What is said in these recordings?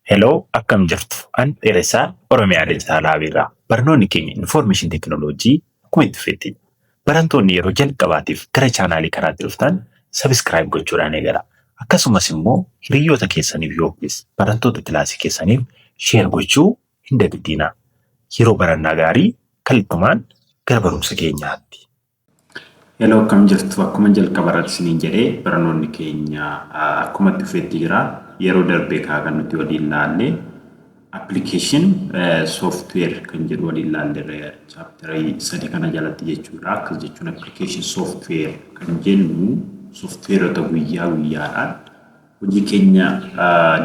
Hello, akkam jirtu? An Dheeressaa Oromiyaa Digital Hub irraa. Barnoonni keenya Information Technology akkuma itti fufetti. Barattoonni yeroo jalqabaatiif gara chaanaalii kanaatti dhuftan subscribe gochuudhaan eegala. Akkasumas immoo hiriyoota keessaniif yookiis barattoota kilaasii keessaniif share gochuu hin dagatinaa. Yeroo barannaa gaarii. Kallattumaan gara barumsa keenyaatti. Hello, akkam jirtu? Akkuma jalqaba irratti isiniin jedhee, barnoonni keenya akkuma itti fufetti jira. Yeroo darbee kaa kan nuti waliin laalle application software kan jedhu waliin laalle chapterii 3 kana jalatti jechuudha. Akkas jechuun application software kan jennu softwareota guyyaa guyyaadhaan hojii keenya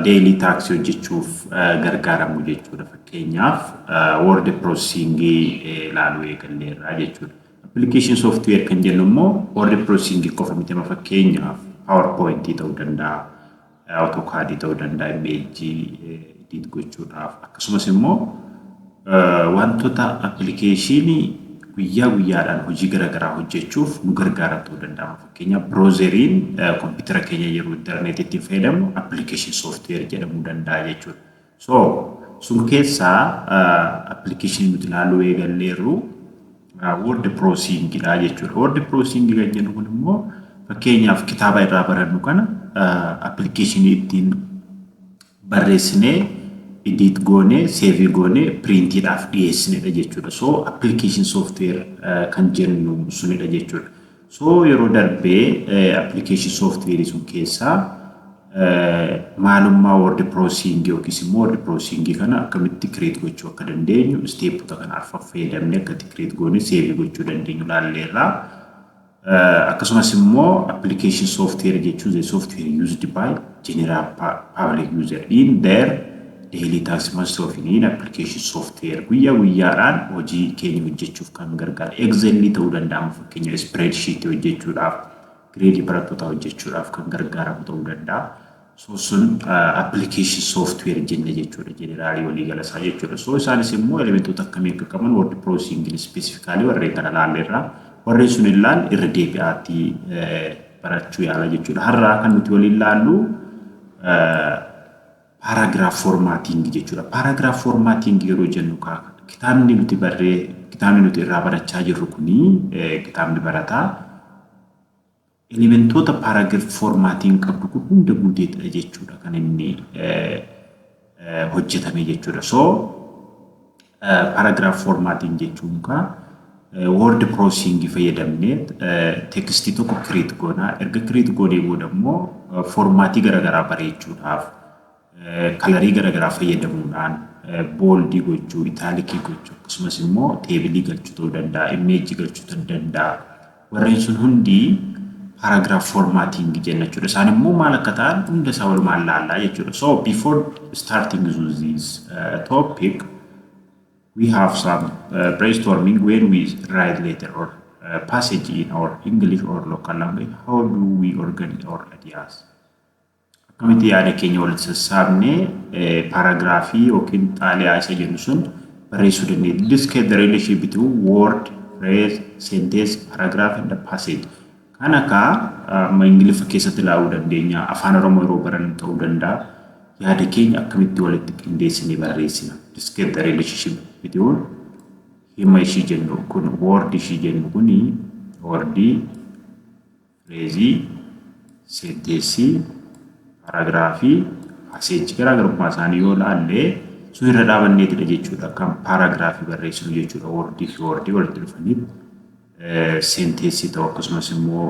daily taskii hojjechuuf gargaaramu jechuudha. Fakkeenyaaf, word processing ilaaluu eegalleerra jechuudha. Application software kan jennu immoo word processing qofa miti. Fakkeenyaaf, PowerPoint ta'uu danda'a, AutoCAD ta'uu danda'a, image edit gochuudhaaf, akkasumas immoo wantoota applicationii guyyaa guyyaadhaan hojii garaagaraa hojjechuuf nu gargaaran ta'uu danda'a. Fakkeenyaaf, browseriin kompiitara keenya yeroo intarneetii ittiin fayyadamnu application software jedhamuu danda'a jechuudha. So sun keessaa applicationii nuti ilaaluu eegalleerru word processingidha jechuudha. Word processing kan jennu kun immoo, fakkeenyaaf, kitaaba irraa barannu kana applicationii ittiin barreessinee, edit goonee, save goonee, printiidhaaf dhiyeessinedha jechuudha. So application software kan jennu sunidha jechuudha. So yeroo darbee application software sun keessaa maalummaa word processing yookiis immoo word processing kana akkamitti create gochuu akka dandeenyu, stepota kana arfan fayyadamnee akkatti create goonee save gochuu dandeenyu laalleerraa. Akkasumas immoo application software jechuun the software used by general public user in their daily task, most of in application software guyyaa guyyaadhaan hojii keenya hojjechuuf kan gargaaru. Excel ta'uu danda'a, fakkeenya spreadsheet hojjechuudhaaf, gradeii barattootaa hojjechuudhaaf kan gargaaramu ta'uu danda'a. So sun application software jenne jechuudha, generalii waliigala isaa jechuudha. So isaanis immoo elementoota akkamii akka qaban, word processing specifically warreen kana laalleerraa, warreen sun ilaal irra deebi'aatii barachuu yaala jechuudha. Har'aa kan nuti waliin laallu paragraph formatting jechuudha. Paragraph formatting yeroo jennu, kitaabni nuti barree, kitaabni nuti irraa barachaa jirru kuni, kitaabni barataa elementoota paragraph formatting qabdu kun hunda guuteetidha jechuudha kan inni hojjetame jechuudha. So paragraph formatting jechuun kaa word processing fayyadamnee textii tokko create goonaa. Erga create goonee booda immoo formatii garaagaraa bareechuudhaaf colorii garaagaraa fayyadamuudhaan boldii gochuu, italicii gochuu, akkasumas immoo tableii galchuu ta'uu danda'a, imageii galchuu ta'uu danda'a. Warreen sun hundi paragraph formatting jenna jechuudha. Isaan immoo maal akka ta'an hunda isaa walumaan laallaa jechuudha. So before starting this topic, we have some brainstorming. When we write letter or passage in our English or local language, how do we organize our ideas? Akkamitti yaada keenya walitti sassaabnee paragraphii yookiin xaaliyaa isa jennu sun barreessuu dandeenya? Discuss the relationship between word, phrase, sentence, paragraph and the passage. Kan akka amma Ingiliffa keessatti ilaaluu dandeenya, Afaan Oromoo yeroo barannu ta'uu danda'a. Yaada keenya akkamitti walitti qindeessinee barreessina? Discuss the relationship between hima ishii jennu kun, word ishii jennu kuni, wordii, phraseii, sentenceii, paragraphii, passageii garaagarummaa isaanii yoo ilaalle, sun irra dhaabanneetidha jechuudha kan paragraphii barreessinu jechuudha. Wordii fi wordii walitti dhufanii sentenceii ta'u, akkasumas immoo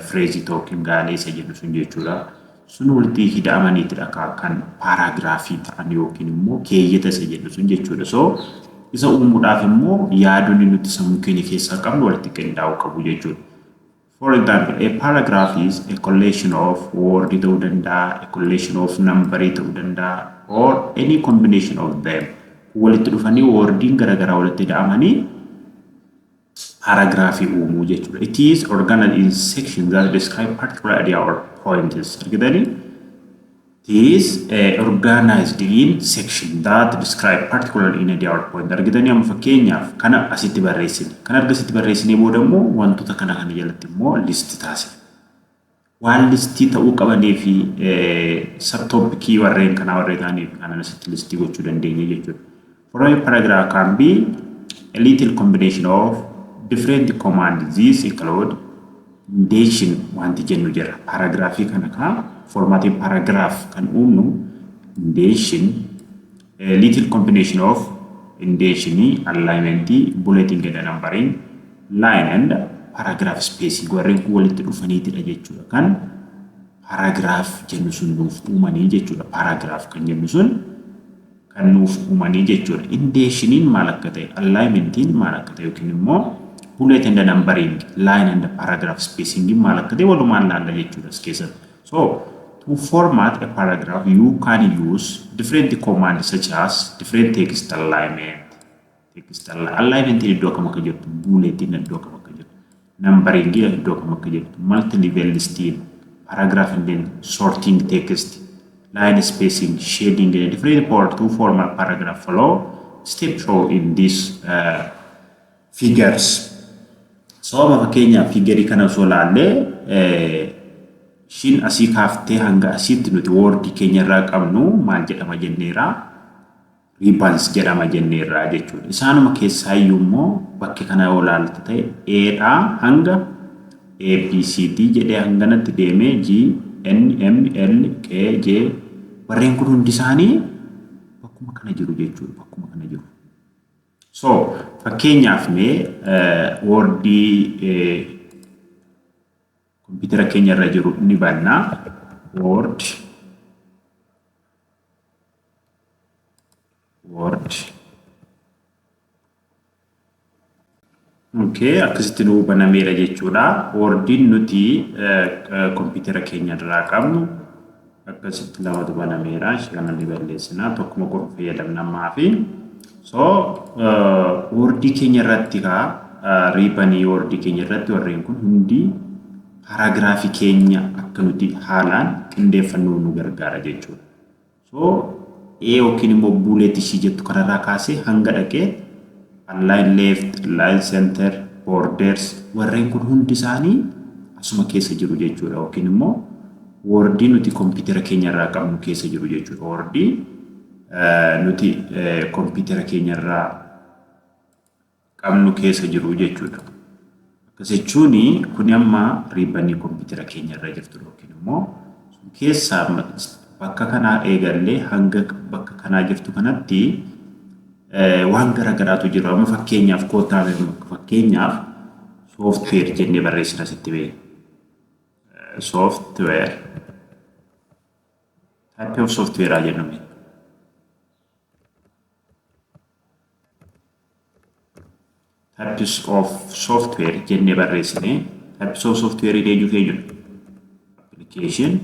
phraseii ta'u yookiin gaalee isa jennu sun jechuudha. Sun walitti hidhamaniitidha kan paragraphii ta'an yookiin immoo keeyyata isa jennu sun jechuudha. So isa uumuudhaaf immoo yaadonni nuti sammuu keenya keessaa qabnu walitti qindaa'uu qabu jechuudha. For example, a paragraph is a collection of word ta'uu danda'a, a collection of number ta'uu danda'a, or any combination of them. Walitti dhufanii wordiin garaagaraa walitti hidhamanii paragraphii uumuu jechuudha. It is organized in sections that describe particular idea or points. Argitanii? It is organized in section that describe particular in idea or point. Argitanii, amma fakkeenyaaf kana asitti barreessine. Kana erga asitti barreessinee booda immoo wantoota kana kana jalatti immoo list taasifne. Waan listii ta'uu qabanii fi subtopicii warreen kanaa warreen ta'anii fi kanan asitti listii gochuu dandeenya jechuudha. Format paragraph can be a little combination of different commands. These include indentation wanti jennu jira. Paragraafii kana kaa formatiin paragraph kan uumnu indentation, a little combination of indentation, alignment, bulleting and numbering, line and paragraph spacing warreen kun walitti dhufaniitidha jechuudha. Kan paragraph jennu sun nuuf uumanii jechuudha. Paragraph kan jennu sun kan nuuf uumanii jechuudha. Indentationiin maal akka ta'e, alignmentiin maal akka ta'e yookiin immoo bullet and numbering, line and paragraph spacing maal akka ta'e walumaan laalla jechuudha as keessatti. So to format a paragraph, you can use different commands such as different text alignment. Text alignment iddoo kam akka jirtu, bulletiin iddoo kam akka jirtu, numbering iddoo kam akka jirtu, multi level listing, paragraph and then sorting text, line spacing, shading, and different part to format paragraph follow step show in these figures. So amma fakkeenyaaf figurii kana osoo ilaallee, ishiin asii kaaftee hanga asiitti nuti Wordii keenya irraa qabnu maal jedhama jenneera? Ribbons jedhama jenneerraa jechuudha. Isaanuma keessaayyuu immoo bakki kana yoo ilaalte ta'e, Eedhaa hanga A, B, C, D jedhee hanganatti deemee G, N, M, L, K, J warreen kun hundi isaanii bakkuma kana jiru jechuudha. Bakkuma kana jiru. So fakkeenyaaf mee Wordii kompiitara keenya irra jiru ni bannaa. Word. Okay, akkasitti nuu banameera jechuudha. Wordiin nuti kompiitara keenya irraa qabnu akkasitti lamatu banameera. Ishee kana ni balleessina. Tokkuma qofa fayyadamna ammaa fi. So Wordii keenya irratti kaa ribbonii Wordii keenya irratti warreen kun hundi paragraafii keenya akka nuti haalaan qindeeffannuuf nu gargaara jechuudha. So A yookiin immoo bullet ishii jettu kanarraa kaasee hanga dhaqee align left, align center, borders warreen kun hundi isaanii asuma keessa jiru jechuudha. Yookiin immoo Wordii nuti kompiitara keenya irraa qabnu keessa jiru jechuudha. Wordii nuti kompiitara keenya irraa qabnu keessa jiru jechuudha. Akkas jechuun kuni amma ribbonii kompiitara keenya irra jirtu yookiin immoo keessaa bakka kanaa eegallee hanga bakka kanaa jirtu kanatti waan garaagaraatu jiru. Amma fakkeenyaaf kottaa, fakkeenyaaf software jennee barreessina asitti bee. Software, type of software haa jennu mee. Types of software jennee barreessine, types of software eenyu keenyudha? Application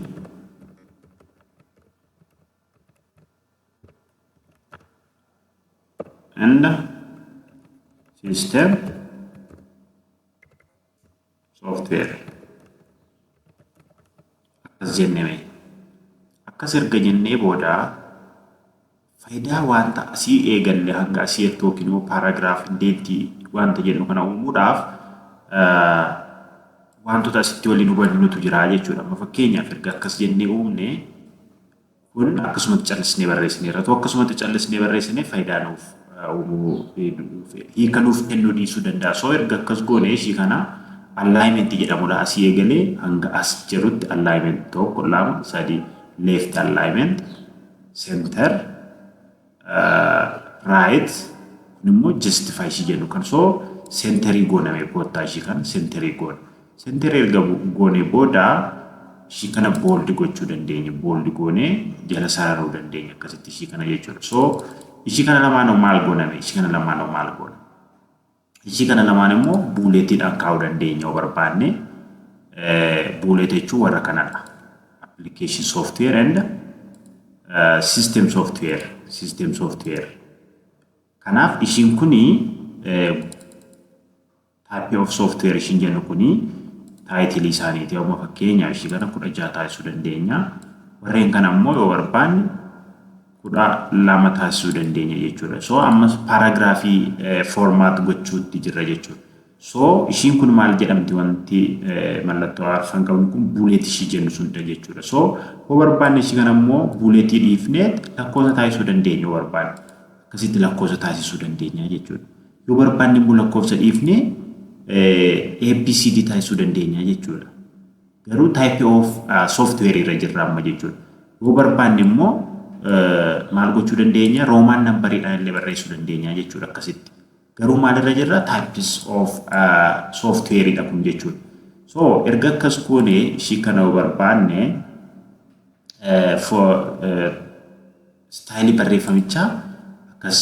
and system software akkas jenne mee. Akkas erga jennee booda, faayidaa wanta asii eegalle hanga asii yookiin immoo paragraph indentii wanta jennu kana uumuudhaaf wantoota asitti waliin hubannutu jira jechuudha. Amma fakkeenyaaf erga akkas jennee uumne, kun akkasumatti callisnee barreessineerra. Akkasumatti callisnee barreessine faayidaa nuuf uumuu, hiika nuuf kennuu dhiisuu danda'a. So erga akkas goone, ishii kana alignment jedhamudha. Asii eegalee hanga as jirutti alignment tokko, lama, sadi, left alignment, center, right, kun immoo justify ishii jennu kan. So centerii gooname koottaa, ishii kana centerii goona. Centerii erga goone booda ishii kana bold gochuu dandeenya. Bold goonee jala sararuu dandeenya akkasitti ishii kana jechuudha. So ishii kana lamaanoo maal gooname? Ishii kana lamaanoo maal goona? Ishii kana lamaan immoo bulletiidhaan kaa'uu dandeenya yoo barbaanne. Bullet jechuun warra kanadha. Application software and system software. System software. Kanaaf ishiin kuni type of software ishiin jennu kuni titleii isaaniiti. Amma fakkeenyaaf ishii kana 16 taasisuu dandeenya. Warreen kana immoo yoo barbaanne 12 taasisuu dandeenya jechuudha. So ammas paragraafii format gochuutti jirra jechuudha. So ishiin kun maal jedhamti? Wanti mallattoo arfan qabnu kun bullet ishii jennu sunda jechuudha. So yoo barbaanne ishii kana immoo bulletii dhiifnee lakkoofsa taasisuu dandeenya. Yoo barbaanne akkasitti lakkoofsa taasisuu dandeenya jechuudha. Yoo barbaanne immoo lakkoofsa dhiifnee ABCD taasisuu dandeenya jechuudha. Garuu type of software irra jirra amma jechuudha. Yoo barbaanne immoo maal gochuu dandeenya? Roman numberiidhaan illee barreessuu dandeenya jechuudha akkasitti. Garuu maalirra jirra? Types of softwareidha kun jechuudha. So erga akkas goone, ishii kana yoo barbaanne styleii barreeffamichaa akkas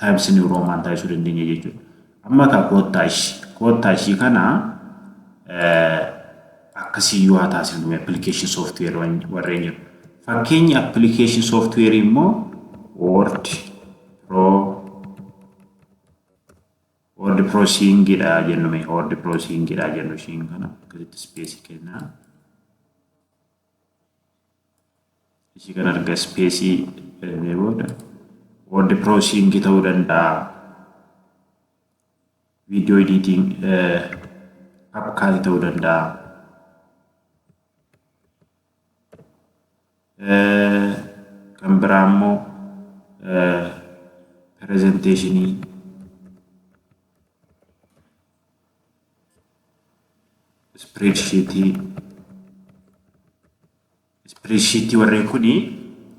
Times New Roman taasisuu dandeenya jechuudha. Amma ka koottaa ishii kana akkasiyyuu haa taasifnu, application software warreen jiru. Fakkeenyi application software immoo Word processingidha jennu mee, word processingidha jennu. Ishiin kana akkasitti space kennaa. Ishii kana erga space kennee booda word processing ta'uu danda'a. Video editing, CapCut ta'uu danda'a. Kan biraa immoo presentationii, spreadsheetii. Spreadsheetii warreen kuni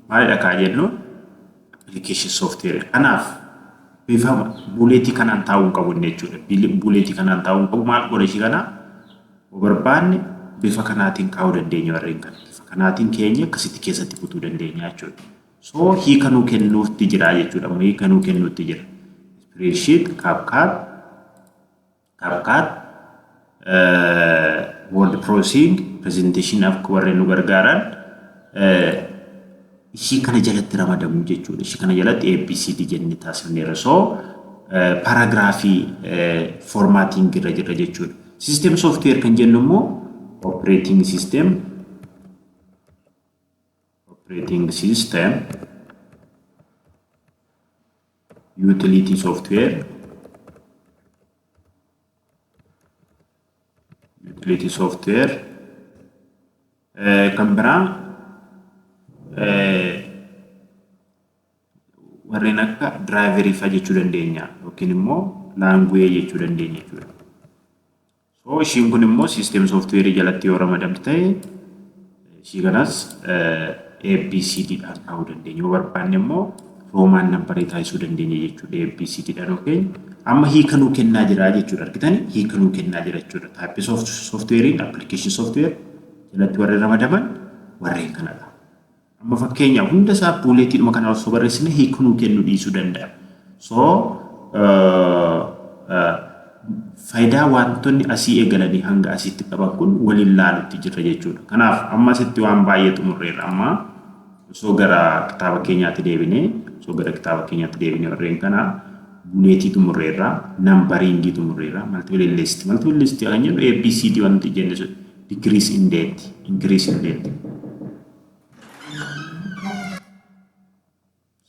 maalidha kaa jennu? Application software. Kanaaf bifa bulletii kanaan taa'uu hin qabu inni jechuudha. Bulletii kanaan taa'uu hin qabu. Maal godha? Ishii kana yoo barbaanne bifa kanaatiin kaa'uu dandeenya warreen kana. Bifa kanaatiin keenya akkasitti keessatti kutuu dandeenya jechuudha. So hiika nuu kennuutti jira jechuudha. Amma hiika nuu kennuutti jira. Spreadsheet, CapCut, word processing, presentation akka warreen nu gargaaran ishii kana jalatti ramadamu jechuudha. Ishii kana jalatti ABCD jennee taasifneerra. So paragraphii formatting irra jira jechuudha. System software kan jennu immoo operating system, utility software, utility software, kan biraa warreen akka driverii fa'aa jechuu dandeenya yookiin immoo language jechuu dandeenya jechuudha. So ishiin kun immoo system software jalatti yoo ramadamte ta'e, ishii kanas ABCD dhaan kaa'uu dandeenya. Yoo barbaanne immoo Roman numberii taasisuu dandeenya jechuudha. ABCD dhaan yookiin amma hiika nuu kennaa jira jechuudha. Argitanii, hiika nuu kennaa jira jechuudha. Type softwareiin application software jalatti warreen ramadaman warreen kanadha. Amma fakkeenyaaf hunda isaa bulletiidhuma kana osoo barreessine hiika nuu kennuu dhiisuu danda'a. So faayidaa wantoonni asii eegalanii hanga asitti qaban kun waliin laalutti jirra jechuudha. Kanaaf amma asitti waan baay'ee xumurreerra. Amma osoo gara kitaaba keenyaatti deebinee, warreen kana bulletii xumurreerra, numberingii xumurreerra, multiple list. Multiple list kan jennu ABCD wanti jenne sun, decrease indent, increase indent.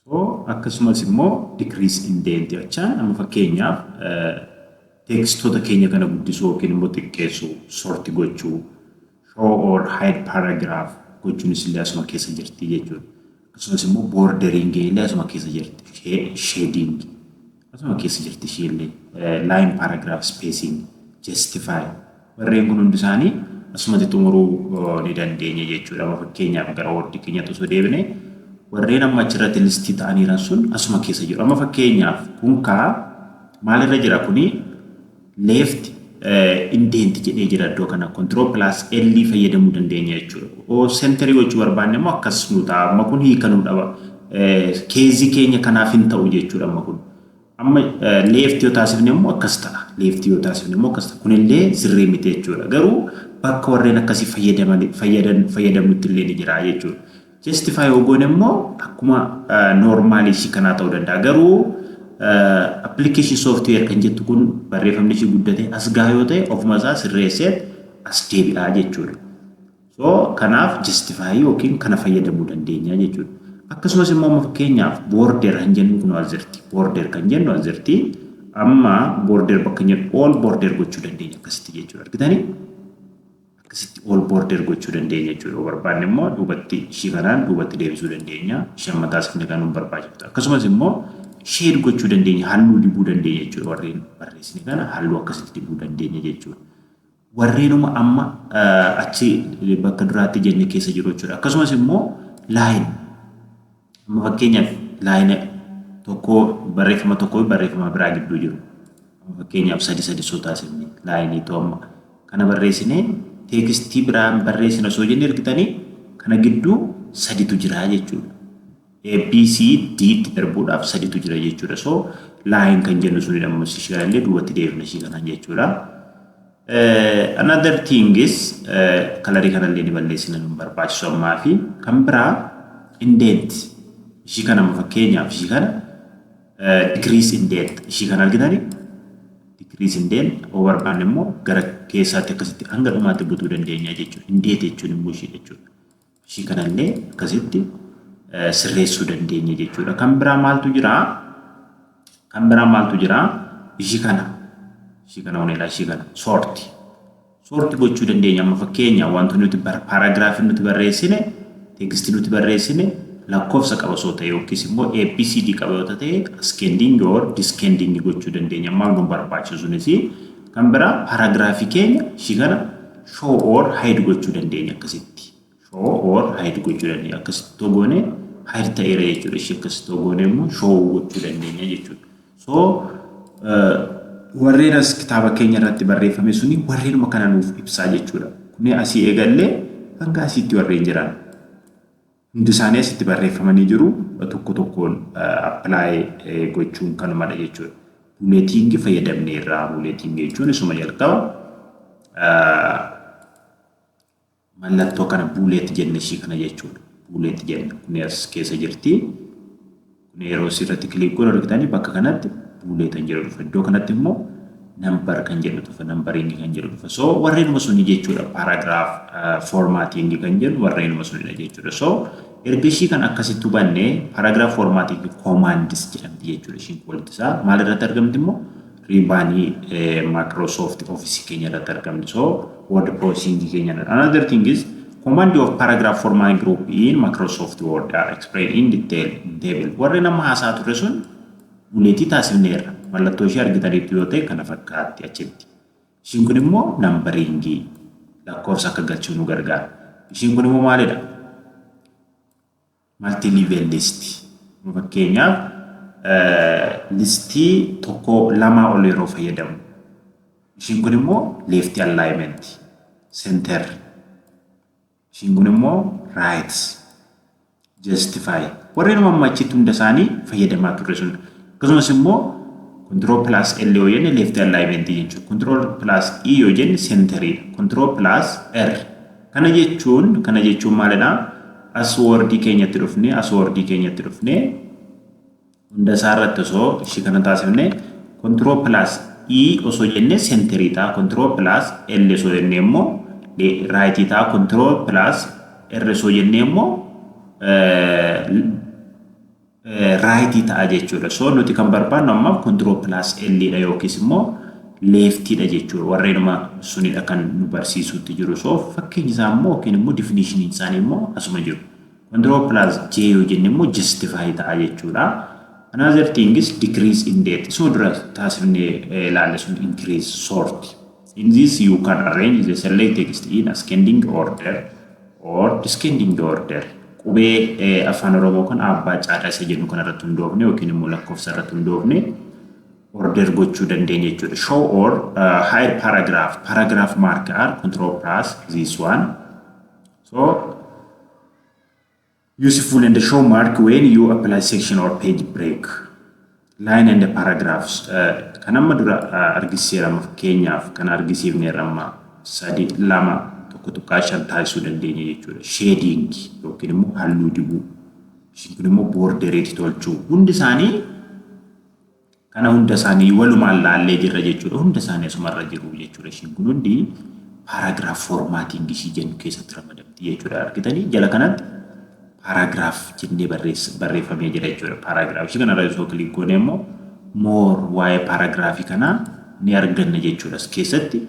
So akkasumas immoo decrease indent jechaan amma fakkeenyaaf textoota keenya kana guddisuu yookiin immoo xiqqeessuu, sort gochuu, show or hide paragraph gochuunis illee asuma keessa jirti jechuudha. Akkasumas immoo borderingii illee asuma keessa jirti. Shading asuma keessa jirti isheellee. Line paragraph spacing, justify, warreen kun hundi isaanii asumatti xumuruu ni dandeenya jechuudha. Amma fakkeenyaaf gara Wordii keenyatti osoo deebine, warreen amma achirratti listii ta'aniiran sun asuma keessa jiru. Amma fakkeenyaaf kun kaa maalirra jira? Kuni left indent jedhee jira iddoo kana. Control plus L fayyadamuu dandeenya jechuudha. Oo centerii gochuu barbaanne immoo akkas nu ta'a. Amma kun hiika nu dhaba. Caseii keenya kanaaf hin ta'u jechuudha amma kun. Amma left yoo taasifne immoo akkas ta'a. Left yoo taasifne immoo akkas ta'a. Kunillee sirrii miti jechuudha. Garuu bakka warreen akkasii fayyadamnutti illee ni jira jechuudha. Justify yoo goone immoo akkuma normalii ishii kanaa ta'uu danda'a. Garuu application software kan jettu kun barreeffamni ishii guddatee as gahaa yoo ta'e, ofuma isaa sirreessee as deebi'aa jechuudha. So kanaaf justify yookiin kana fayyadamuu dandeenya jechuudha. Akkasumas immoo amma fakkeenyaaf border kan jennu kun as jirti. Border kan jennu as jirti. Amma border bakka jedhu all border gochuu dandeenya akkasitti jechuudha. Argitanii? Akkasitti all border gochuu dandeenya jechuudha. Yoo barbaanne immoo duubatti ishii kanaan duubatti deebisuu dandeenya. Ishee amma taasifne kan nu barbaachiftu. Akkasumas immoo shade gochuu dandeenya, halluu dibuu dandeenya jechuudha. Warreen barreessine kana halluu akkasitti dibuu dandeenya jechuudha. Warreenuma amma achi bakka duraatti jenne keessa jiru jechuudha. Akkasumas immoo line, amma fakkeenyaaf line tokko barreeffama tokko fi barreeffama biraa gidduu jiru. Amma fakkeenyaaf sadi sadi osoo taasifne, line amma kana barreessine, text biraan barreessine osoo jenne, argitanii, kana gidduu saditu jira jechuudha. A, B, C, D tti darbuudhaaf saditu jira jechuudha. So line kan jennu sunidha, amma ishii kanallee duubatti deebifna ishii kanaan jechuudha. Another thing is color kanallee ni balleessina, nu barbaachisu ammaa. Fi kan biraa indent, ishii kana amma fakkeenyaaf ishii kana decrease indent, ishii kana argitanii, decrease indent yoo barbaanne immoo gara keessaatti akkasitti hanga dhumaatti butuu dandeenya jechuudha. Indent jechuun immoo ishii jechuudha. Ishii kanallee akkasitti sirreessuu dandeenya jechuudha. Kan biraa maaltu jira? Kan biraa maaltu jira? Ishii kana. Ishii kana oneedha, ishii kana. Sort. Sort gochuu dandeenya. Amma fakkeenya wanti nuti paragraph nuti barreessine, text nuti barreessine lakkoofsa qaba osoo ta'e yookiis immoo ABCD qaba yoo ta'e, ascending or descending gochuu dandeenya. Maal nu barbaachisu sunis. Kan biraa paragraph keenya ishii kana show or hide gochuu dandeenya akkasitti. Show or hide gochuu dandeenya. Akkasitti goone hide ta'eera jechuudha. Ishii akkasitti goone immoo show gochuu dandeenya jechuudha. So warreen as kitaaba keenya irratti barreeffame suni warreenuma kana nuuf ibsaa jechuudha. Kuni asii eegallee hanga asiitti warreen jiran. Hundi isaanii asitti barreeffamanii jiru. Tokko tokkoon apply gochuun kanumadha jechuudha. Bulleting fayyadamneerra. Bulleting jechuun isuma jalqaba mallattoo kana bullet jenne, ishii kana jechuudha. Bullet jenne, kuni as keessa jirti. Kun yeroo asirratti click goonu, argitanii, bakka kanatti bullet kan jedhu dhufa. Iddoo kanatti immoo number kan jedhu dhufa. Numbering kan jedhu dhufa. So warreenuma suni jechuudha. Paragraph formatting kan jedhu warreenuma sunidha jechuudha. So erga ishii kan akkasitti hubannee, paragraph formatting commands jedhamti jechuudha. Ishiin walitti isaa maal irratti argamti immoo? Ribbon Microsoft Office keenya irratti argamti. So word processing keenya irratti. Another thing is command of paragraph formatting group in Microsoft Word are explained in detail in table. Warreen amma haasaa turre sun bullet taasifneerra. Mallattoo ishee argitaniitu yoo ta'e, kana fakkaatti achitti. Ishiin kun immoo numbering, lakkoofsa akka galchuu nu gargaara. Ishiin kun immoo maalidha? Multi level list. Fakkeenyaaf list tokko lamaa ol yeroo fayyadamu. Ishiin kun immoo left alignment, center. Ishiin kun immoo right, justify. Warreen amma achitti hunda isaanii fayyadamaa turre sun. Akkasumas immoo control plus L yoo jenne left alignment jechuudha. Control plus E yoo jenne centeriidha. Control plus R. Kana jechuun maalidha? As Wordii keenyatti dhufnee, as Wordii keenyatti dhufnee, hunda isaa irratti osoo ishii kana taasifne, control plus E osoo jenne center ta'a. Control plus L osoo jenne immoo right ta'a. Control plus R osoo jenne immoo right ta'a jechuudha. So nuti kan barbaannu ammaaf control plus L dha yookiis immoo leftiidha jechuudha. Warreenuma sunidha kan nu barsiisutti jiru. So fakkeenyi isaa immoo yookiin immoo definitioniin isaanii immoo asuma jiru. Control plus J yoo jenne immoo justify ta'a jechuudha. Another thing is decrease indent. So dura taasifnee ilaalle sun increase, sort. In this you can arrange the select text in ascending order or descending order. Qubee Afaan Oromoo kan abbaa caadaa isa jennu kanarratti hundoofne yookiin immoo lakkoofsa irratti hundoofne order gochuu dandeenya jechuudha. Show or hide paragraph. Paragraph marker, control plus this one. So useful in the show mark when you apply section or page break. Line and the paragraphs. Kan amma dura argisiiseera, fakkeenyaaf kan argisiifneerra, amma sadi lama 1.5 taasisuu dandeenya jechuudha. Shading yookiin immoo halluu dibuu. Ishiin kun immoo bordereetti tolchuu. Hundi isaanii kana hunda isaanii walumaan laallee jirra jechuudha. Hunda isaanii asumarra jiru jechuudha. Ishiin kun hundi paragraph formatting ishii jennu keessatti ramadamti jechuudha. Argitanii, jala kanatti paragraph jennee barreeffamee jira jechuudha. Paragraph ishii kanarra osoo click goone immoo More waa'ee paragraphii kanaa ni arganna jechuudha. As keessatti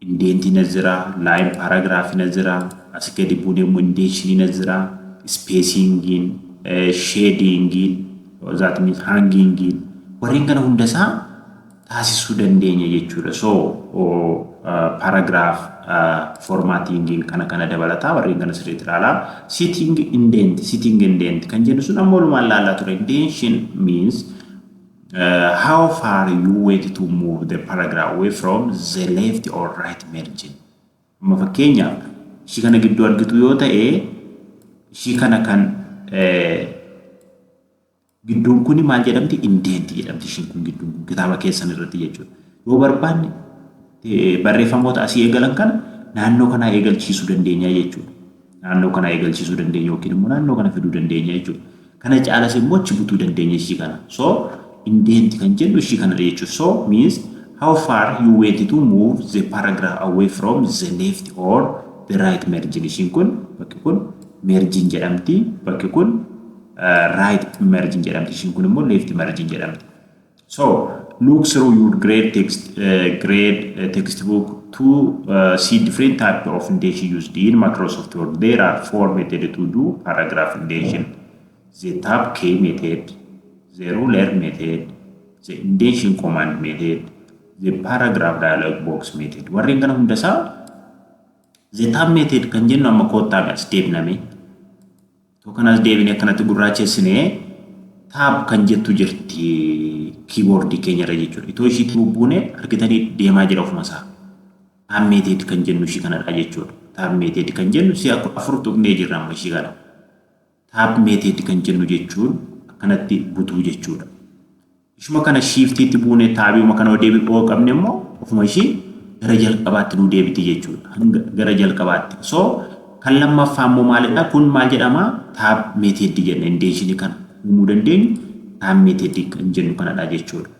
indentiin as jira, line paragraphiin as jira, as gadi buunee immoo indentationiin as jira, spacingiin, shadingiin, that means hangingiin, warreen kana hundasaa taasisuu dandeenya jechuudha. So paragraph formattingiin kana kana dabalataa warreen kana sirriitti ilaalaa. Setting indent, setting indent kan jennu sun amma walumaan ilaalaa ture. Indentation means how far you want to move the paragraph away from the left or right margin. Amma fakkeenyaaf ishii kana gidduu argitu yoo ta'e, ishii kana kan gidduun kuni maal jedhamti? Indent jedhamti ishiin kun, gidduun kun kitaaba keessan irratti jechuudha. Yoo barbaanne barreeffamoota asii eegalan kana naannoo kanaa eegalchiisuu dandeenya jechuudha. Naannoo kanaa eegalchiisuu dandeenya yookiin immoo naannoo kana fiduu dandeenya jechuudha. Kana caalas immoo achi butuu dandeenya ishii kana. So indent kan jennu ishii kana jechuudha. So means how far you want to move the paragraph away from the left or the right margin. Ishiin kun, bakki kun margin jedhamti. Bakki kun right margin jedhamti. Ishiin kun immoo left margin jedhamti. So look through your grade textbook to see different type of indentation used in Microsoft Word. There are four methods to do paragraph indentation: the tab key method, the ruler method, the indentation command method, the paragraph dialog box method. Warreen kana hundasaa the tab method kan jennu amma koottaa as deebiname. Tokko as deebine akkanatti gurraachessinee tab kan jettu jirti keyboardii keenya irra jechuudha. Itoo ishiitti bubbuune argitanii deemaa jira ofuma isaa. Tab method kan jennu ishii kanadha jechuudha. Tab method kan jennu si'a 4 tuqnee jirra amma ishii kana. Tab method kan jennu jechuun akkanatti butuu jechuudha. Ishuma kana shiftiitti buunee tabiuma kana deebi'uu qabne immoo ofuma ishii gara jalqabaatti nu deebiti jechuudha. Hanga gara jalqabaatti. So kan lammaffaa immoo maalidha? Kun maal jedhama? Tab method jenna. Indentationii kana uumuu dandeenyu tab method kan jennu kanadha jechuudha.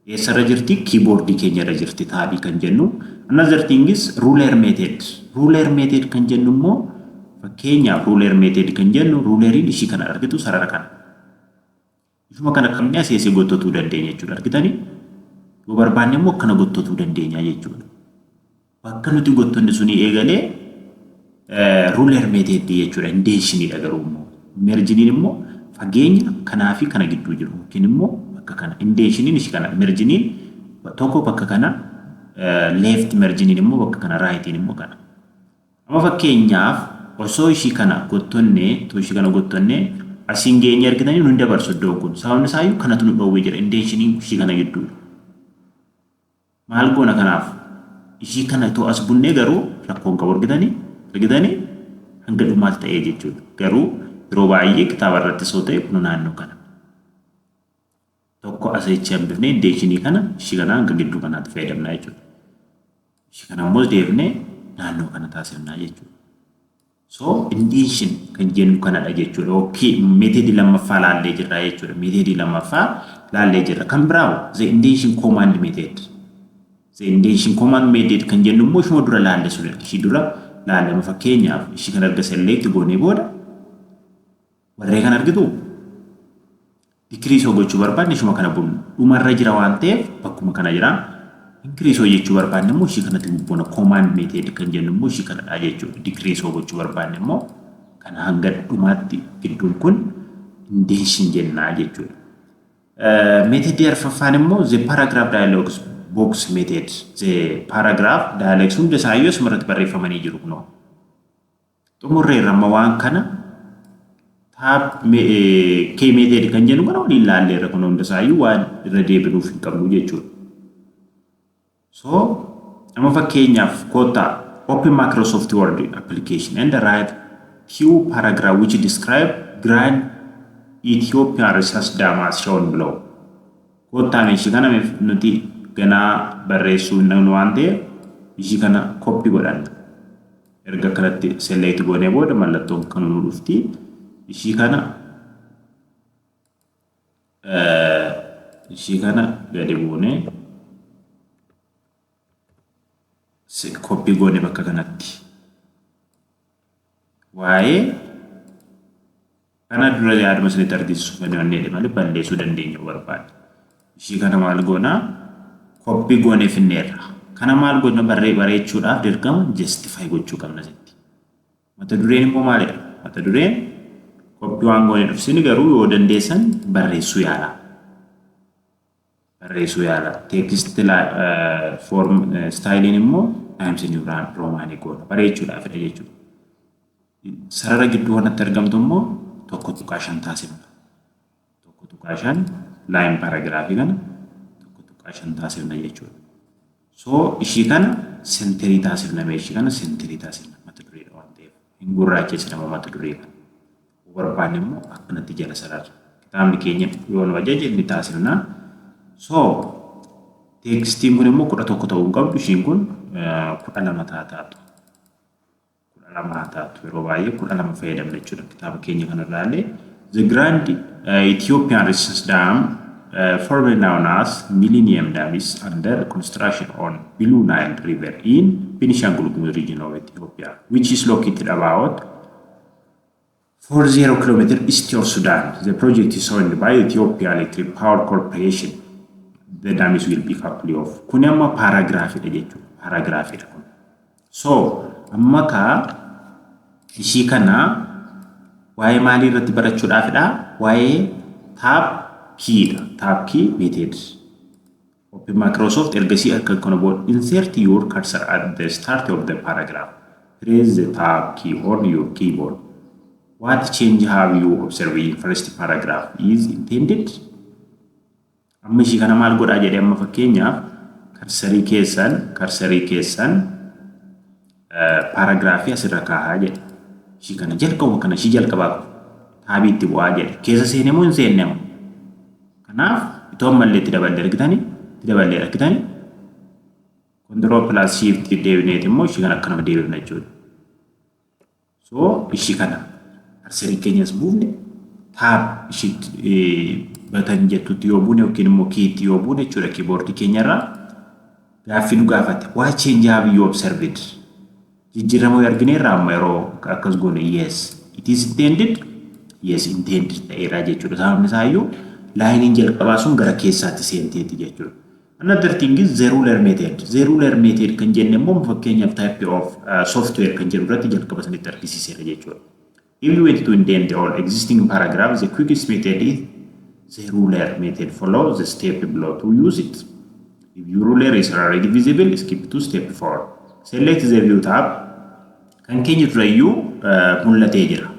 Eessarra jirti? Keyboardii keenyarra jirti tabii kan jennu. Another thing is ruler method. Ruler method kan jennu immoo, fakkeenyaaf, ruler method kan jennu ruleriin ishii kana argitu, sarara kana. Ishuma kana qabnee asii asii gottotuu dandeenya jechuudha. Argitanii? Yoo barbaanne immoo akkana gottotuu dandeenya jechuudha. Bakka nuti gottonne sunii eegalee ruler method jechuudha. Indentationiidha garuu immoo. Marginiin immoo fageenya kanaa fi kana gidduu jiru yookiin immoo bakka kana. Indentationiin ishii kana. Marginiin tokko bakka kana, left marginiin immoo bakka kana, rightiin immoo kana. Amma fakkeenyaaf osoo ishii kana gottonne, otoo ishii kana gottonne asiin geenye, argitanii, nu dabarsu iddoon kun. Sababni isaayyuu kanatu nu dhoowwee jira. Indentationiin ishii kana gidduudha. Maal goona kanaaf? Ishii kana itoo as bunnee garuu rakkoon qabu, argitanii, hanga dhumaatti ta'ee jechuudha. Garuu yeroo baay'ee kitaaba irratti soo ta'e kun naannoo kana. Tokko as jecha hambifnee indentationii kana, ishii kana hanga gidduu kanaatti fayyadamna jechuudha. Ishii kana immoo deebinee naannoo kana taasifnaa jechuudha. So indentation kan jennu kanadha jechuudha. Okay, methodii lammaffaa laallee jirra jechuudha. Methodii lammaffaa laallee jirra. Kan biraa the indentation command method. The indentation command method kan jennu immoo ishuma dura laalle sun, ishii dura laalle. Fakkeenyaaf ishii kana erga select goonee booda warree kan argitu decrease gochuu barbaanne ishuma kana bunnu, dhumarra jira waan ta'eef bakkuma kana jira. Increase jechuu barbaanne immoo ishii kanatti bubbuuna. Command method kan jennu immoo ishii kanadha jechuudha. Decrease gochuu barbaanne immoo kana hanga dhumaatti gidduun kun indentation jennaa jechuudha. Methodii arfaffaan immoo the paragraph dialog box method. The paragraph dialog hunda isaayyuu asumarratti barreeffamanii jiru kunoo. Xumurreerra amma waan kana. Tab key method kan jennu kana waliin laalleerra, kun hunda isaayyuu waan irra deebinuuf hin qabnu jechuudha. So amma fakkeenyaaf koottaa open Microsoft Word application and write few paragraph which describe Grand Ethiopian Renaissance Dam as shown below. Koottaa ishii kana nuti ganaa barreessuu hin dandeenyu waan ta'eef ishii kana copy godhanna. Erga akkanatti select goonee booda mallattoon kan nu dhufti. Ishii kana gadi buunee copy goone bakka kanatti. Waa'ee kana dura yaaduma isinitti argisiisuuf malee balleessuu dandeenya barbaade. Ishii kana maal goonaa? Copy goonee finneerra. Kana maal goona? Barree bareechuudhaaf dirqama justify gochuu qabna sitti. Mata dureen immoo maalidha? Mata dureen copy waan goonee dhufsini, garuu yoo dandeessan barreessuu yaala. Barreessuu yaala. Text form styleiin immoo Times New Romanii goona. Bareechuudhaafidha jechuudha. Sarara gidduu kanatti argamtu immoo 1.5 taasifna. 1.5, line paragraphii kana 1.5 taasifna jechuudha. So ishii kana centerii taasifna, mee ishii kana centerii taasifna, mata dureedha waan ta'eef. Hin gurraachessina mata duree kana. Yoo barbaanne immoo akkanatti jala sarara. Kitaabni keenya yoo nu ajaje ni taasifna. So textiin kun immoo 11 ta'uu hin qabdu, ishiin kun 12 taatu. 12 haa taatu, yeroo baay'ee 12 fayyadamna jechuudha kitaaba keenya kanarraa illee. The Grand Ethiopian Renaissance Dam, formerly known as Millennium Dam, is under construction on Blue Nile River in Benishangul Gumuz region of Ethiopia, which is located about 40 km east of Sudan. The project is owned by Ethiopia Electric Power Corporation. The dam is will be couple of. Kun amma paragraphiidha jechuudha. Paragraphiidha kun. So amma kaa ishii kana waa'ee maalii irratti barachuudhaafidha? Waa'ee tab keydha. Tab key method. Open Microsoft, ergasii akka kana booda insert your cursor at the start of the paragraph. Press the tab key on your keyboard. What change have you observed in first paragraph is indented? Amma ishii kana maal godhaa jedhee, amma fakkeenyaaf cursorii keessan paragraphii asirra kaahaa jedhe. Ishii kana jalqaba, kana ishii jalqabaa qofa. Tabii itti bu'aa jedhe. Keessa seenee moo hin seenne moo? Kanaaf itoo ammallee itti daballee argitanii, itti daballee argitanii, control plus shift deebineeti immoo ishii kana akkanuma deebifna jechuudha. So ishii kana cursorii keenyas buufne, tab ishiitti button jettutti yoo buune yookiin immoo keyitti yoo buune jechuudha, keyboardii keenyarraa gaaffii nu gaafate. What change have you observed? Jijjiirama yoo argineerra amma yeroo akkas goone? Yes. It is indented? Yes, indented ta'eera jechuudha. Sababni isaa iyyuu lineiin jalqabaa sun gara keessaatti seenteeti jechuudha. Another thing is the ruler method. The ruler method kan jenne immoo fakkeenyaaf type of software kan jedhu irratti jalqaba sanitti argisiiseera jechuudha. If you want to indent all existing paragraphs, the quickest method is the ruler method. Follow the step below to use it. If your ruler is already visible, skip to step 4. Select the view tab. Kan keenya durayyuu mul'atee jira.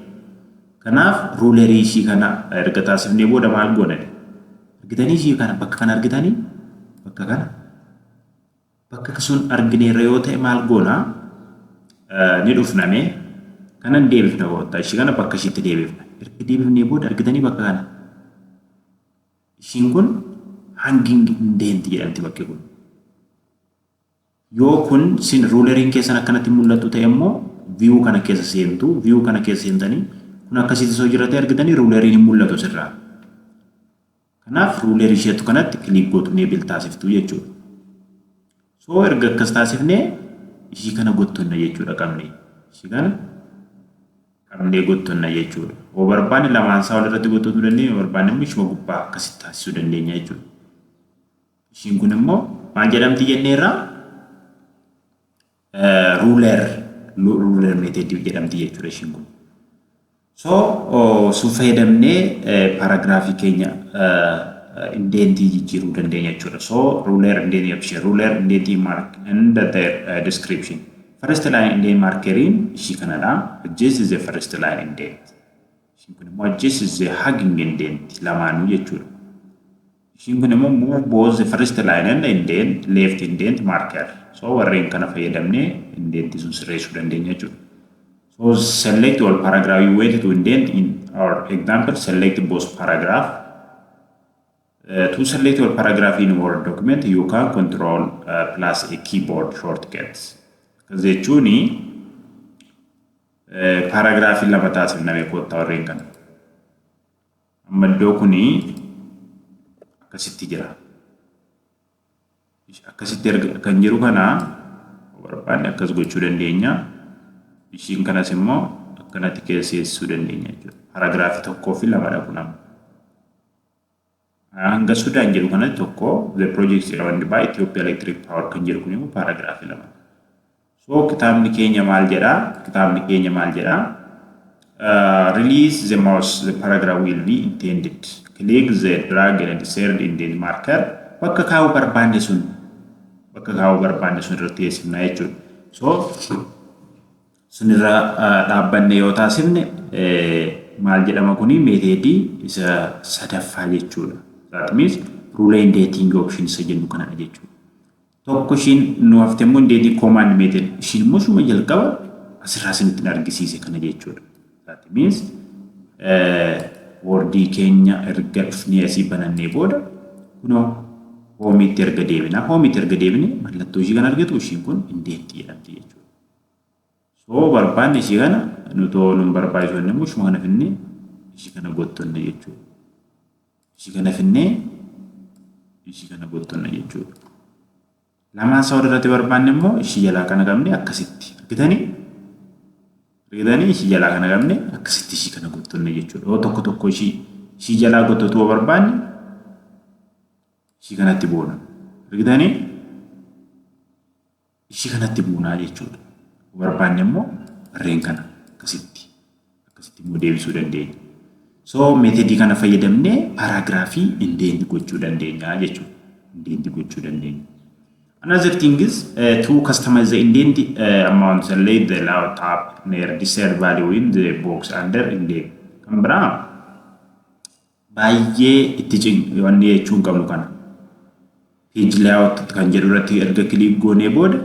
Kanaaf rulerii ishii kana erga taasifnee booda maal goona? Argitanii, ishii kana bakka kana argitanii, bakka kana bakka sun argineerra yoo ta'e maal goona? Ni dhufname kanan deebifna, koottaa ishii kana bakka ishiitti deebifna. Erga deebifnee booda argitanii, bakka kana ishiin kun hanging indent jedhamti bakki kun. Yoo kun sin ruleriin keessan akkanatti mul'atu ta'e immoo view kana keessa seentu, view kana keessa seentanii kun akkasitti osoo jira ta'e argitanii, ruleriin hin mul'atu sirraa. Kanaaf rulerii isheetu kanatti click gootu, enable taasiftu jechuudha. So erga akkas taasifnee ishii kana gottonna jechuudha qabnee. Ishii kana qabnee gottonna jechuudha. Yoo barbaanne lamaan isaa walirratti gottotuu dandeenya, yoo barbaanne immoo ishuma gubbaa akkasitti taasisuu dandeenya jechuudha. Ishiin kun immoo maal jedhamti jenneerraa? Ruler method jedhamti jechuudha ishiin kun. So sun fayyadamnee paragraphii keenya indentii jijjiiruu dandeenya jechuudha. So ruler indentii option, ruler indentii mark and their description. First line indent markeriin ishii kanadha. Adjust the first line indent. Ishiin kun immoo adjust the hanging indent, lamaanuu jechuudha. Ishiin kun immoo move both the first line and indent, left indent marker. So warreen kana fayyadamnee indentii sun sirreessuu dandeenya jechuudha. So select all paragraph you want to indent. In our example, select both paragraph. To select all paragraph in Word document, you can control plus a keyboard shortcut. Akkas jechuuni paragraphii lama taasifname, koottaa warreen kana. Amma iddoo kuni akkasitti jira. Akkasitti kan jiru kana barbaanne akkas gochuu dandeenya. Ishiin kanas immoo akkanatti keesseessuu dandeenya jechuudha. Paragraphii tokkoo fi lamadha kun amma. Hanga Sudaan jedhu kanatti tokko, the project owned by Ethiopia Electric Power kan jedhu kun immoo paragraphii lama. So kitaabni keenya maal jedhaa? Kitaabni keenya maal jedhaa? Release the mouse, the paragraph will be indented. Click the drag and insert indent marker. Bakka kaa'uu barbaanne sun irratti teessifna jechuudha. So sunirra dhaabbanne yoo taasifne maal jedhama? Kuni methodii isa sadaffaa jechuudha. That means ruler indenting option isa jennu kanadha jechuudha. Tokko ishiin nu hafte immoo indenting command method, ishiin immoo shuma jalqaba asirraa isinitti argisiise kana jechuudha. That means Wordii keenya erga dhufnee asii banannee booda kunoo homeitti erga deebina. Homeitti erga deebine mallattoo ishii kan argatu ishiin kun indentii jedhamti jechuudha. So barbaanne ishii kana nutoo nun barbaachisu immoo ishuma kana finnee ishii kana gottonne jechuudha. Ishii kana finnee ishii kana gottonne jechuudha. Lamaan isaa irratti barbaanne immoo ishii jalaa kana qabne akkasitti argitanii ishii jalaa kana qabne akkasitti ishii kana gottonne jechuudha. Yoo tokko tokko ishii jalaa gottotuu barbaanne ishii kanatti buuna. Argitanii, ishii kanatti buunaa jechuudha. Barbaanne immoo warreen kana akkasitti immoo deebisuu dandeenya. So methodii kana fayyadamnee paragraphii indent gochuu dandeenya jechuudha. Indent gochuu dandeenya. Another thing is to customize the indent amount, select the layout tab near desired value in the box under indent. Kan biraa baay'ee itti wanni jechuu hin qabnu kana. Page layout kan jedhu irratti erga click goonee booda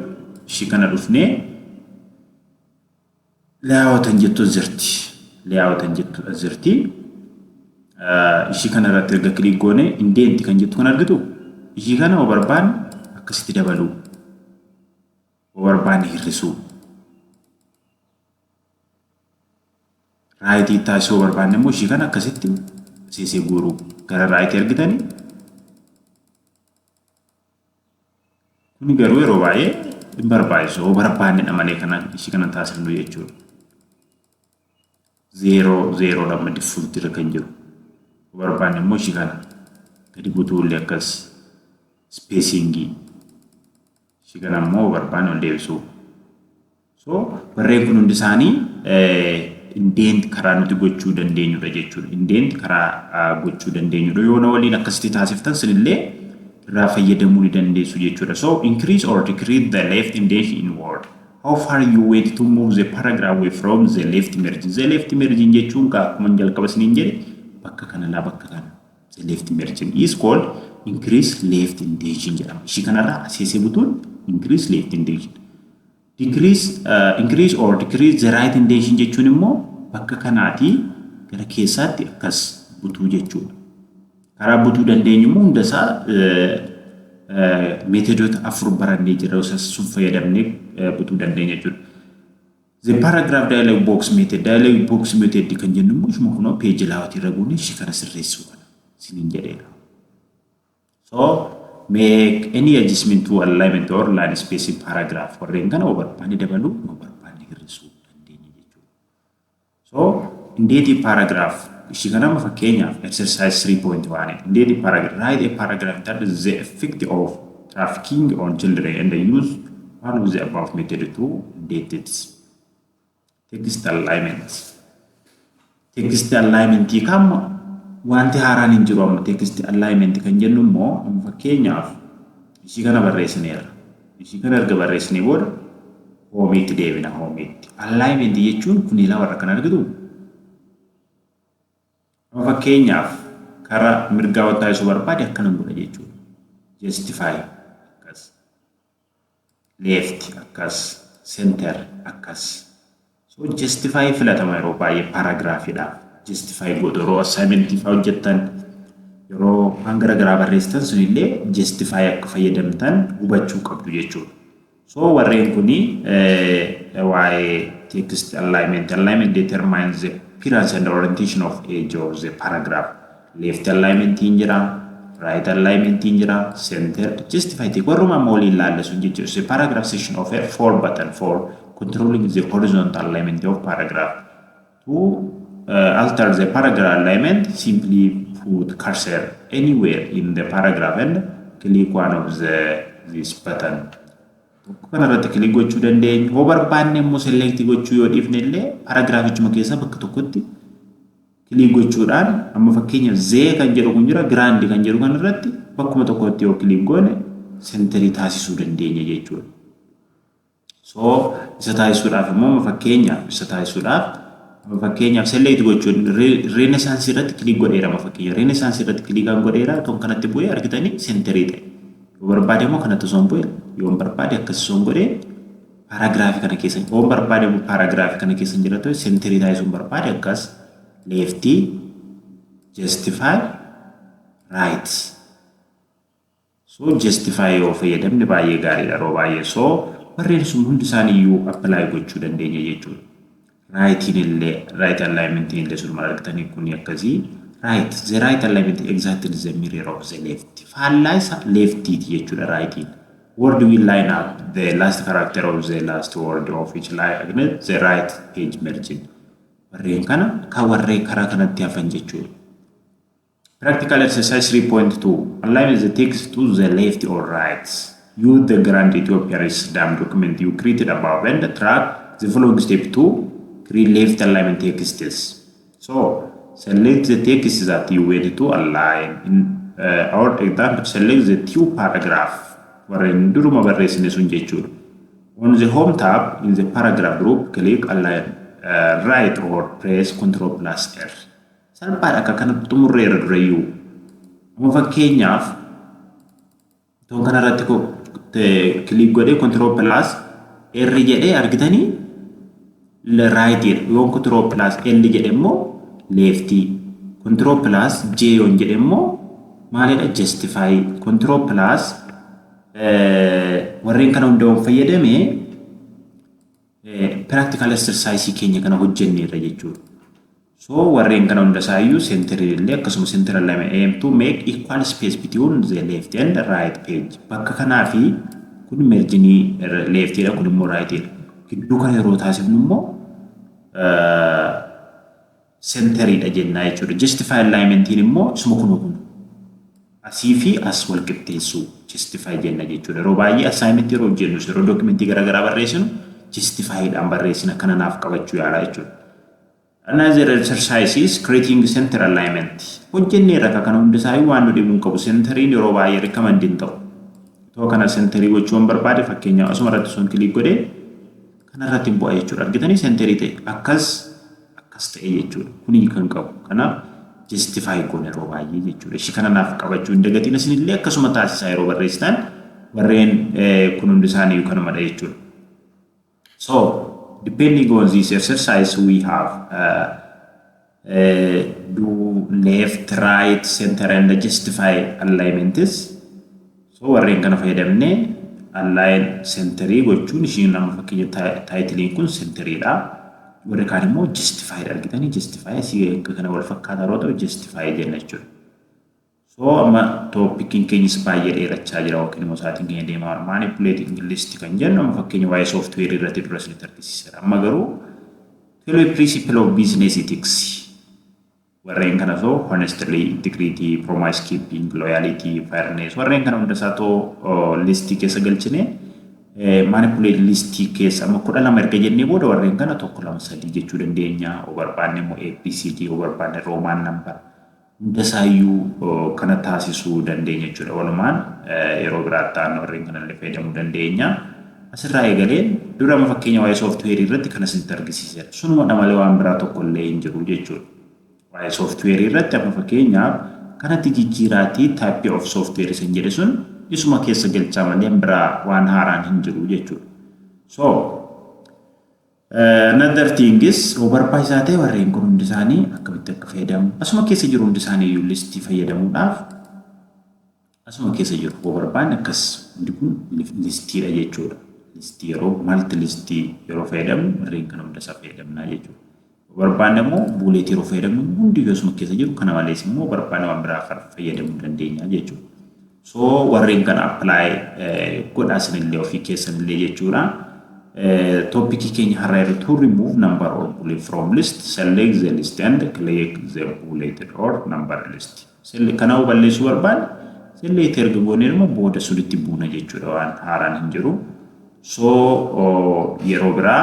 ishii kana dhufnee layout kan jettu jirti. Layout kan jettu jirti. Ishii kana irratti erga click goonee indent kan jettu kan argitu, ishii kana yoo barbaanne akkasitti dabaluu, yoo barbaanne hir'isuu, rightii taasisuu barbaanne immoo ishii kana akkasitti seesee guuruu gara rightii argitanii. Kuni garuu yeroo baay'ee hin barbaachisu, yoo barbaannedha malee kana ishii kana taasifnu jechuudha. Zero zero lama default irra kan jiru. Yoo barbaanne immoo ishii kana gadi butuu illee akkas, spacingii ishii kana immoo yoo barbaanne ol deebisuu. So warreen kun hundi isaanii indent karaa nuti gochuu dandeenyudha jechuudha. Indent karaa gochuu dandeenyudha. Yoo na waliin akkasitti taasiftan sinillee irraa fayyadamuu ni dandeessu jechuudha. So increase or decrease the left indentation in Word. How far you want to move the paragraph away from the left margin. The left margin jechuun akkuma jalqaba isiniin jedhe bakka kana laa bakka kana. The left margin is called increase left indentation jedhama. Ishii kanarraa aseesee butuun increase left indentation. Decrease, increase or decrease the right indentation jechuun immoo bakka kanaatii gara keessaatti akkas butuu jechuudha. Karaa butuu dandeenyu immoo hundasaa methodota afur barannee jira, sun fayyadamnee butuu dandeenya jechuudha. The paragraph dialog box method. Dialog box method kan jennu immoo ishuma kunoo page layout irra goone ishii kana sirreessuu kana isiniin jedheera. So make any adjustment to alignment or line spacing paragraph, warreen kana yoo barbaanne dabaluu, yoo barbaanne hir'isuu dandeenya jechuudha. So indenting paragraph ishii kana amma fakkeenyaaf exercise 3.1, indenting paragraph: write a paragraph that is the effect of trafficking on children and use one of the above method to indent it. Text alignment. Text alignment kam wanti haaraan hin jiru amma. Text alignment kan jennu immoo amma fakkeenyaaf ishii kana barreessineerra. Ishii kana erga barreessinee booda homeitti deebina, homeitti. Alignment jechuun kun ilaa warra kan argitu. Amma fakkeenyaaf karaa mirgaa waan taasisuu barbaade akkana godha jechuudha. Justify akkas. Left akkas. Center akkas. So justify filatama yeroo baay'ee paragraphiidhaaf. Justify gootu yeroo assignmentii fa'aa hojjettan, yeroo waan gara garaa barreessitan sunillee justify akka fayyadamtan hubachuu qabdu jechuudha. So warreen kuni waa'ee text alignment. Alignment determines the appearance and orientation of edge of the paragraph. Left alignment hin jira, right alignment hin jira, center, justify ta'e warruma amma waliin laalle sun jechuudha. The paragraph section of a four button for controlling the horizontal alignment of paragraph. To alter the paragraph alignment, simply put cursor anywhere in the paragraph and click one of this button. Tokko kanarratti click gochuu dandeenya. Hoo barbaanne immoo select gochuu yoo dhiifne illee paragraphichuma keessa bakka tokkotti click gochuudhaan, amma fakkeenya the kan jedhu kun jira, grand kan jedhu kan irratti bakkuma tokkotti yoo click goone centerii taasisuu dandeenya jechuudha. So isa taasisuudhaaf immoo fakkeenyaaf select gochuun Renaissance irratti click godheera. Amma fakkeenya Renaissance irratti click kan godheera toon kanatti bu'ee argitanii centerii ta'e. Yoo barbaade immoo kanatti osoo hin bu'e, yoo barbaade akkas osoo hin godhee paragraphii kana keessa, yoo barbaade immoo paragraphii kana keessa hin jira ta'e, centerii taasisuun barbaade akkas leftii, justify, right. So justify yoo fayyadamne baay'ee gaariidha yeroo baay'ee. So warreen sun hundi isaaniiyyuu apply gochuu dandeenya jechuudha. Rightiin illee, right alignmentiin illee sunuma argitanii kun akkasii. Right, the right alignment exactly the mirror of the left. Faallaa isa leftiiti jechuudha rightiin. Word will line up the last character of the last word of each line against the right page margin. Warreen kana kan warreen karaa kanatti hafan jechuudha. Practical exercise 3.2. Align the text to the left or right. Use the Grand Ethiopian Dam document you created above and track the following step to create left alignment texts. So, select the text that you want to align. In our example, select the two paragraph. Warreen duruma barreessine sun jechuudha. On the Home tab in the paragraph group, click Align Right or press Control plus R. Salphaadha, akka kana xumurreera durayyuu. Amma fakkeenyaaf toon kanarratti click godhee Control plus R jedhee argitanii rightiidha. Yoon Control plus L jedhe immoo leftii. Control plus J yoon jedhe immoo maalidha? Justify. Control plus warreen kana hunda yoon fayyadame practical exercise keenya kana hojjenneerra jechuudha. So warreen kana hunda isaayyuu centerii illee akkasuma center alignment aim to make equal space between the left and right page. Bakka kanaa fi kun marginii leftiidha, kun immoo rightiidha. Gidduu kana yeroo taasifnu immoo centeriidha jennaa jechuudha. Justify alignmentiin immoo isuma kun asii fi as wal qixxeessuu justify jenna jechuudha. Yeroo baay'ee assignment yeroo hojjennu, yeroo documentii garaagaraa barreessinu justifyidhaan barreessina, kana naaf qabachuu yaalaa jechuudha. Another exercise is creating center alignment. Hojjenneerra akka kana hundi isaa waan nu dhibuu hin qabu. Centeriin yeroo baay'ee recommend hin ta'u. Itoo kana centerii gochuu hin barbaade, fakkeenyaaf asuma irratti sun click godhee kanarratti hin bu'a jechuudha. Argitanii centerii ta'e, akkas akkas ta'e jechuudha. Kuni kan qabu. Kanaaf justify goone yeroo baay'ee jechuudha. Ishii kana naaf qabachuu hin dagatiin, isinillee akkasuma taasisaa yeroo barreessitan warreen kun hundi isaanii kanumadha jechuudha. So depending on this exercise, we have do left, right, center and justify alignments. So warreen kana fayyadamnee align centerii gochuun ishiin nama fakkeenya titleiin kun centeriidha. Warri kaan immoo justify argitanii justify asii kana wal fakkaataa yeroo ta'u justify jenna jechuudha. So amma topiciin keenyas baay'ee dheerachaa jira yookiin immoo sa'aatiin keenya deemaa jira. Manipulating list kan jennu amma fakkeenya waa'ee softwareii irratti dura isinitti argisiiseera. Amma garuu 12 principle of business ethics warreen kana, so honestly, integrity, promise keeping, loyalty, fairness, warreen kana hunda isaa too listii keessa galchine manipulate listii keessa amma 12 erga jennee booda warreen kana tokko, lama, sadii jechuu dandeenya. Oo barbaanne immoo ABCD, oo barbaanne Roman number, hunda isaayyuu kana taasisuu dandeenya jechuudha. Walumaan yeroo biraatti ta'an warreen kanallee fayyadamuu dandeenya. Asirraa eegaleen dura amma fakkeenya waa'ee softwareii irratti kan isinitti argisiiseera. Sunuma malee waan biraa tokko illee hin jiru jechuudha. Waa'ee softwareii irratti amma fakkeenyaaf kanatti jijjiiraatii type of software isin jedhe sun isuma keessa galchaa malee biraa waan haaraan hin jiru jechuudha. So another thing is yoo barbaachisaa ta'e warreen kun hundi isaanii akkamitti akka fayyadamu asuma keessa jiru, hundi isaanii iyyuu listii fayyadamuudhaaf asuma keessa jiru, yoo barbaanne akkas hundi kun listiidha jechuudha. Listii yeroo multi listii yeroo fayyadamnu warreen kana hunda isaa fayyadamnaa jechuudha. Yoo barbaanne immoo bulletii yeroo fayyadamnu hundi asuma keessa jiru, kana malees immoo barbaanne waan biraa fayyadamuu dandeenya jechuudha. So warreen kana apply godhaa isinillee ofii keessanillee jechuudha. Topicii keenya har'a irratti to remove number or bullet from list, select the list and click the bulleted or number list. Kanaafuu balleessuu barbaanne, select erga goonee immoo booda sunitti buuna jechuudha, waan haaraan hin jiru. So yeroo biraa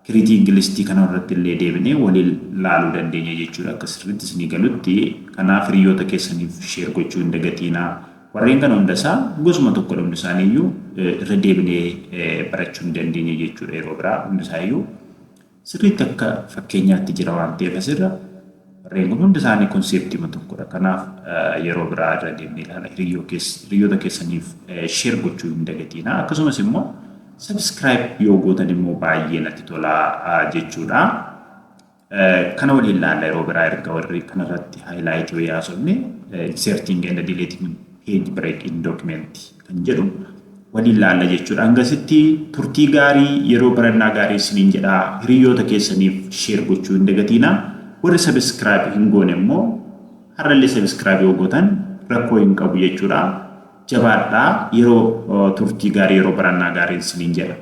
creating listii kana irratti illee deebinee waliin laaluu dandeenya jechuudha, akka sirriitti isinii galutti. Kanaaf hiriyoota keessaniif share gochuu hin dagatiinaa. Warreen kana hundasaa gosuma tokkodha, hundi isaaniiyyuu irra deebinee barachuu hin dandeenya jechuudha yeroo biraa. Hundi isaayyuu sirriitti akka fakkeenyaatti jira waan ta'eef, asirra warreen kun hundi isaanii conceptii tokkodha. Kanaaf yeroo biraa irra deemnee ilaala. Hiriyoota keessaniif share gochuu hin dagatiinaa. Akkasumas immoo subscribe yoo gootan immoo baay'ee natti tolaa jechuudha. Kana waliin ilaalla yeroo biraa, erga warri kanarratti highlightii wayii haasofne, inserting and deleting page break in document kan jedhu waliin ilaalla jechuudha. Hangasitti turtii gaarii, yeroo barannaa gaarii isiniin jedhaa. Hiriyoota keessaniif share gochuu hin dagatiinaa. Warri subscribe hin goone immoo har'allee subscribe yoo gootan rakkoo hin qabu jechuudha. Jabaadhaa, yeroo turtii gaarii, yeroo barannaa gaarii isiniin jedha.